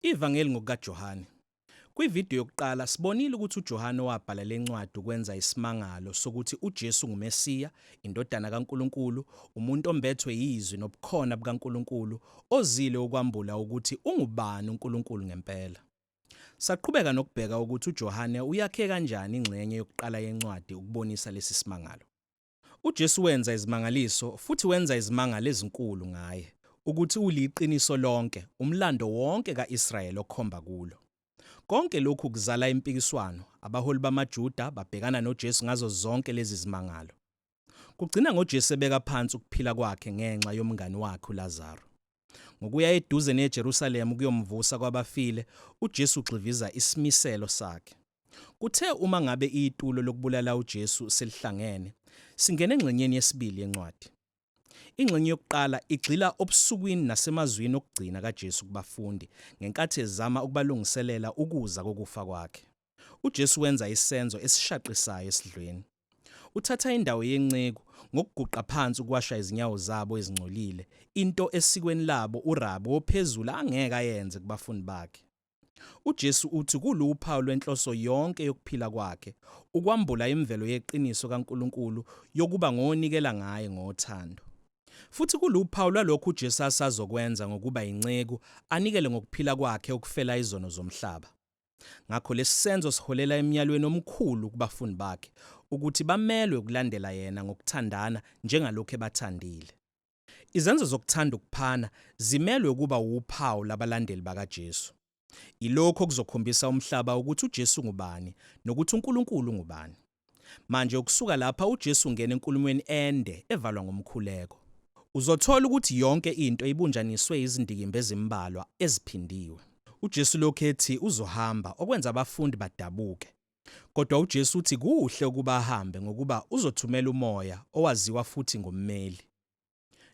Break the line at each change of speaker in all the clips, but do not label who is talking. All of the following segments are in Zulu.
Ivangeli ngokukaJohane. Kwividiyo yokuqala sibonile ukuthi uJohane wabhala lencwadi ukwenza isimangalo sokuthi uJesu nguMesiya, iNdodana kaNkulunkulu, umuntu ombethwe yizwi nobukhona bukaNkulunkulu, ozile ukwambula ukuthi ungubani uNkulunkulu ngempela. Saqhubeka nokubheka ukuthi uJohane uyakhe kanjani ingxenye yokuqala yencwadi ukubonisa lesi simangalo. UJesu wenza izimangaliso futhi wenza izimangalo ezinkulu ngaye, ukuthi uliqiniso lonke, umlando wonke ka-Israyeli okhomba kulo. Konke lokhu kuzala impikiswano, abaholi bamaJuda babhekana noJesu ngazo zonke lezi zimangalo. Kugcina ngoJesu ebeka phansi ukuphila kwakhe ngenxa yomngani wakhe uLazaru. Ngokuya eduze neJerusalema ukuyomvusa kwabafile, uJesu ugxiviza isimiselo sakhe. Kuthe uma ngabe itulo lokubulala uJesu selihlangene, singena engxenyeni yesibili yencwadi. Ingxenye yokuqala igxila obusukwini nasemazwini okugcina kaJesu kubafundi ngenkathi ezama ukubalungiselela ukuza kokufa kwakhe. UJesu wenza isenzo esishaqisayo esidlweni. Uthatha indawo yenceku ngokuguqa phansi ukuwasha izinyawo zabo ezingcolile, into esikweni labo urabi wophezulu angeke ayenze kubafundi bakhe. UJesu uthi kuluphawu lwenhloso yonke yokuphila kwakhe ukwambula imvelo yeqiniso kaNkulunkulu yokuba ngonikela ngaye ngothando. Futhi kuluphawu lwalokhu uJesu asazokwenza ngokuba yinceku anikele ngokuphila kwakhe ukufela izono zomhlaba. Ngakho lesi senzo siholela emyalweni omkhulu kubafundi bakhe ukuthi bamelwe ukulandela yena ngokuthandana njengalokhu ebathandile. Izenzo zokuthanda ukuphana zimelwe ukuba wuphawu labalandeli bakaJesu. Yilokhu okuzokhombisa umhlaba ukuthi uJesu ngubani nokuthi uNkulunkulu ngubani. Manje ukusuka lapha uJesu ungena enkulumweni ende evalwa ngomkhuleko. Uzothola ukuthi yonke into ibunjaniswe izindikimba ezimbalwa eziphindiwe. UJesu lokhu ethi uzohamba okwenza abafundi badabuke. Kodwa uJesu uthi kuhle ukuba ahambe ngokuba uzothumela uMoya owaziwa futhi ngommeli.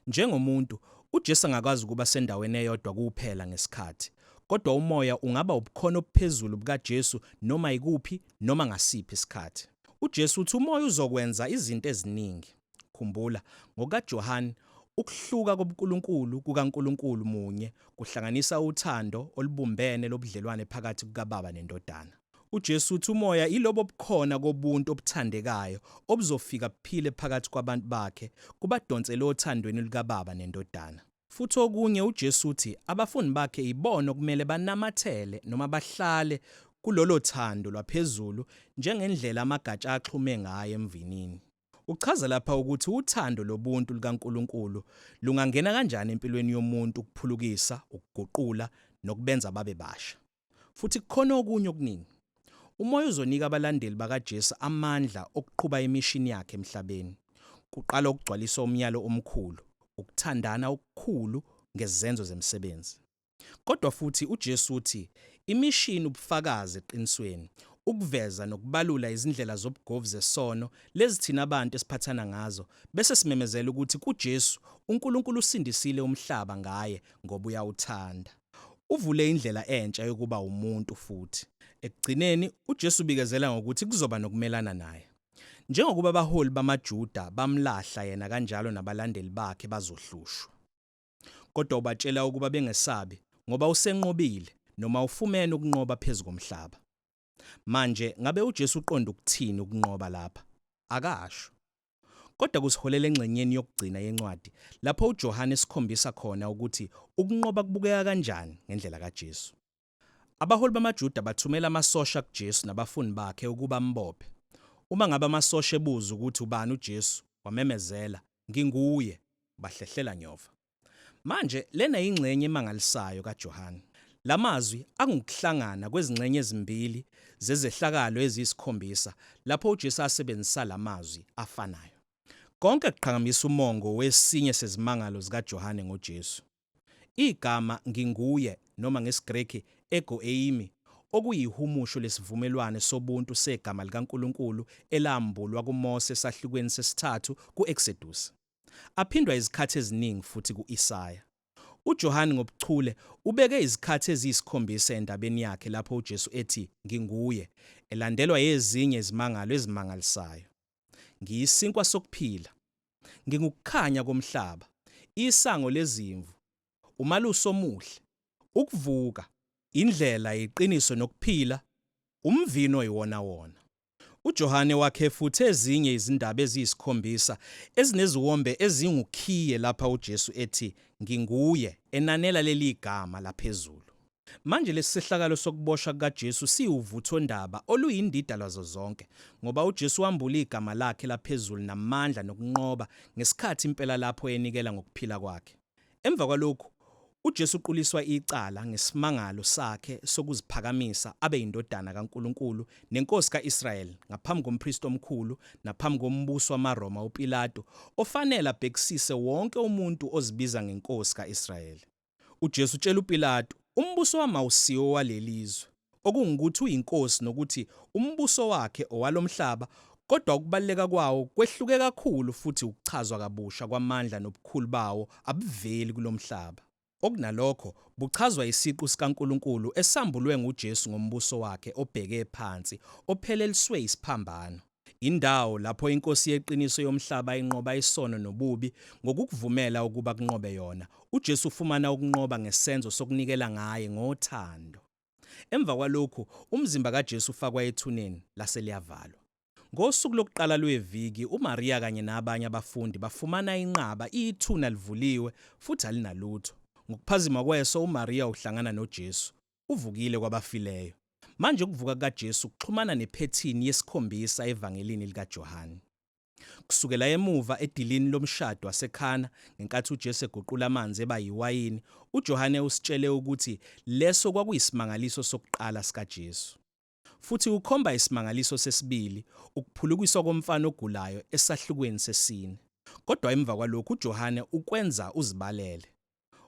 Njengomuntu, uJesu angakwazi ukuba sendaweni eyodwa kuphela ngesikhathi, kodwa uMoya ungaba ubukhona obuphezulu bukaJesu noma ikuphi noma ngasiphi isikhathi. UJesu uthi uMoya uzokwenza izinto eziningi. Khumbula, ngokukaJohane, ukuhluka kobuNkulunkulu kukaNkulunkulu munye kuhlanganisa uthando olubumbene lobudlelwane phakathi kukaBaba neNdodana. UJesu uthi uMoya ilobo bukhona kobuntu obuthandekayo obuzofika buphile phakathi kwabantu bakhe, kubadonsele othandweni lukaBaba neNdodana. Futhi okunye, uJesu uthi abafundi bakhe ibona okumele banamathele noma bahlale kulolo thando lwaphezulu njengendlela amagatsha axhume ngayo emvinini. Uchaza lapha ukuthi uthando lobuntu lukaNkulunkulu lungangena kanjani empilweni yomuntu ukuphulukisa, ukuguqula nokubenza babe basha. Futhi kukhona okunye okuningi. UMoya uzonika abalandeli bakaJesu amandla okuqhuba imishini yakhe emhlabeni. Kuqala ukugcwalisa umyalo omkhulu, ukuthandana okukhulu ngezenzo zemisebenzi. Kodwa futhi uJesu uthi imishini ubufakazi eqinisweni, ukuveza nokubalula izindlela zobugovu zesono lezi thina abantu esiphathana ngazo, bese simemezela ukuthi kuJesu uNkulunkulu usindisile umhlaba ngaye ngoba uyawuthanda. Uvule indlela entsha yokuba umuntu futhi. Ekugcineni, uJesu ubikezela ngokuthi kuzoba nokumelana naye. Njengokuba abaholi bamaJuda bamlahla yena kanjalo nabalandeli bakhe bazohlushwa. Kodwa ubatshela ukuba bengesabi ngoba usenqobile noma ufumene ukunqoba phezu komhlaba. Manje ngabe uJesu uqonde ukuthini ukunqoba lapha? Akasho. Kodwa kusiholela engxenyeni yokugcina yencwadi lapho uJohane esikhombisa khona ukuthi ukunqoba kubukeka kanjani ngendlela kaJesu. Abaholi bamaJuda bathumela amasosha kuJesu nabafundi bakhe ukuba ambophe. Uma ngabe amasosha ebuza ukuthi ubani uJesu, wamemezela, Nginguye, bahlehlela nyova. Manje lena yingxenye emangalisayo kaJohane. La mazwi angukuhlangana kwezingxenye ezimbili zezehlakalo eziyisikhombisa lapho uJesu asebenzisa la mazwi afanayo. Konke kuqhakambisa umongo wesinye sezimangalo zikaJohane ngoJesu. Igama nginguye noma ngesiGreki ego eimi okuyihumusho lesivumelwano sobuntu segama likaNkulunkulu elambulwa kuMose esahlukweni sesithathu ku-Eksedusi. Aphindwa izikhathi eziningi futhi ku-Isaya. UJohane ngobuchule ubeke izikhathi eziyisikhombisa endabeni yakhe lapho uJesu ethi nginguye, elandelwa yezinye izimangalo ezimangalisayo. Ngiyisinkwa sokuphila. Ngingukukhanya komhlaba. Isango lezimvu. Umalusi omuhle. Ukuvuka. Indlela, iqiniso nokuphila, umvini oyiwona wona. UJohane wakhe futhi ezinye izindaba eziyisikhombisa ezineziwombe ezingukhiye lapha uJesu ethi nginguye enanela leli gama laphezulu. Manje lesi sehlakalo sokuboshwa kukaJesu siwuvuthondaba oluyindida lwazo zonke, ngoba uJesu wambula igama lakhe laphezulu namandla nokunqoba ngesikhathi impela lapho enikela ngokuphila kwakhe. Emva kwalokhu, uJesu uquliswa icala ngesimangalo sakhe sokuziphakamisa abe yindodana kaNkulunkulu nenkosi ka-Israyeli ngaphambi kompristi omkhulu naphambi kombusi wamaRoma uPilatu, ofanele abhekisise wonke umuntu ozibiza ngenkosi ka-Israyeli. UJesu utshela uPilatu, Umbuso wami awusiwo owaleli zwe. Okungukuthi uyinkosi nokuthi umbuso wakhe owalomhlaba, kodwa ukubaluleka kwawo kwehluke kakhulu futhi ukuchazwa kabusha kwamandla nobukhulu bawo abuveli kulomhlaba. Okunalokho, buchazwa isiqu sikaNkulunkulu esambulwe nguJesu ngombuso wakhe obheke phansi opheleliswe isiphambano. Indawo lapho iNkosi yeqiniso yomhlaba inqoba isono nobubi ngokukuvumela ukuba kunqobe yona. UJesu ufumana ukunqoba ngesenzo sokunikela ngaye ngothando. Emva kwalokhu, umzimba kaJesu ufakwa ethuneni lase liyavalwa. Ngosuku lokuqala lweviki, uMariya kanye nabanye abafundi bafumana inqaba ithuna livuliwe futhi alinalutho. Ngokuphazima kweso, uMariya uhlangana noJesu. Uvukile kwabafileyo. Manje ukuvuka kukaJesu kuxhumana nephethini yesikhombisa eVangelini likaJohane. Kusukela emuva edilini lomshado waseKhana, ngenkathi uJesu eguqula amanzi eba yiwayini, uJohane usitshele ukuthi leso kwakuyisimangaliso sokuqala sikaJesu. Futhi ukhomba isimangaliso sesibili, ukuphulukiswa komfana ogulayo esahlukweni sesine. Kodwa emva kwalokhu uJohane ukwenza uzibalele.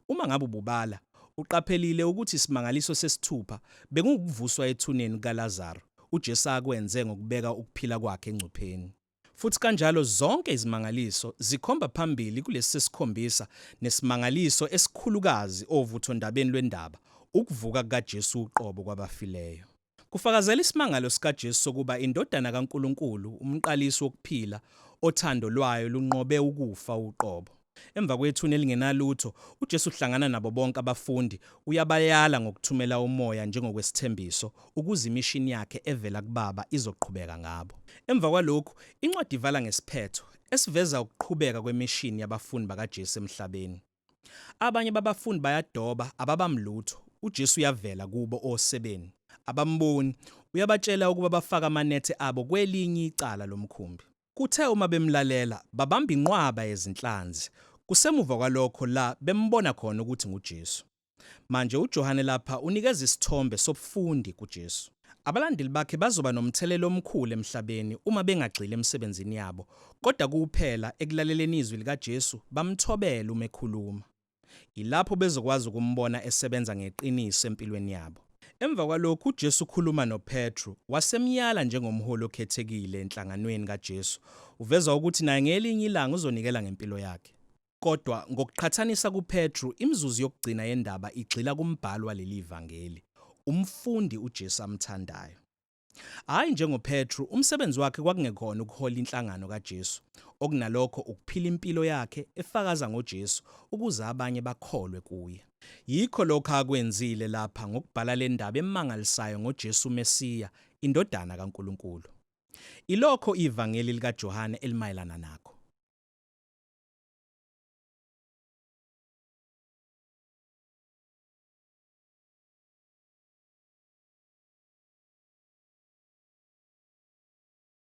Uma ngabe ububala, uqaphelile ukuthi isimangaliso sesithupha bekungukuvuswa ethuneni kukaLazaru, uJesu akwenze ngokubeka ukuphila kwakhe engcupheni. Futhi kanjalo zonke izimangaliso zikhomba phambili kulesi sesikhombisa nesimangaliso esikhulukazi ovuthondabeni lwendaba, ukuvuka kukaJesu uqobo kwabafileyo. Kufakazela isimangalo sikaJesu sokuba iNdodana kaNkulunkulu, umqalisi wokuphila, othando lwayo lunqobe ukufa uqobo. Emva kwethuna elingenalutho, uJesu uhlangana nabo bonke abafundi, uyabayala ngokuthumela uMoya njengokwesithembiso, ukuze imishini yakhe evela kuBaba izoqhubeka ngabo. Emva kwalokhu, incwadi ivala ngesiphetho, esiveza ukuqhubeka kwemishini yabafundi bakaJesu emhlabeni. Abanye babafundi bayadoba, ababamlutho. UJesu uyavela kubo osebeni. Abamboni, uyabatshela ukuba bafake amanethe abo kwelinye icala lomkhumbi. Kuthe uma bemlalela, babamba inqwaba yezinhlanzi. Kusemuva kwalokho la bembona khona ukuthi nguJesu. Manje uJohane lapha unikeza isithombe sobufundi kuJesu. Abalandeli bakhe bazoba nomthelela omkhulu emhlabeni uma bengagxili emsebenzini yabo, kodwa kuphela ekulaleleni izwi likaJesu bamthobele uma ekhuluma. Yilapho bezokwazi ukumbona esebenza ngeqiniso empilweni yabo. Emva kwalokhu uJesu ukhuluma noPetru, wasemyala njengomholi okhethekile enhlanganweni kaJesu. Uveza ukuthi naye ngelinye ilanga uzonikela ngempilo yakhe. Kodwa ngokuqhathanisa kuPetru, imizuzu yokugcina yendaba igxila kumbhali waleli vangeli, umfundi uJesu amthandayo. Hhayi njengoPetru, umsebenzi wakhe kwakungekhona ukuhola inhlangano kaJesu, okunalokho ukuphila impilo yakhe efakaza ngoJesu ukuze abanye bakholwe kuye. Yikho lokho akwenzile lapha ngokubhala le ndaba emangalisayo ngoJesu uMesiya, iNdodana kaNkulunkulu. Ilokho iVangeli likaJohane elimayelana nakho.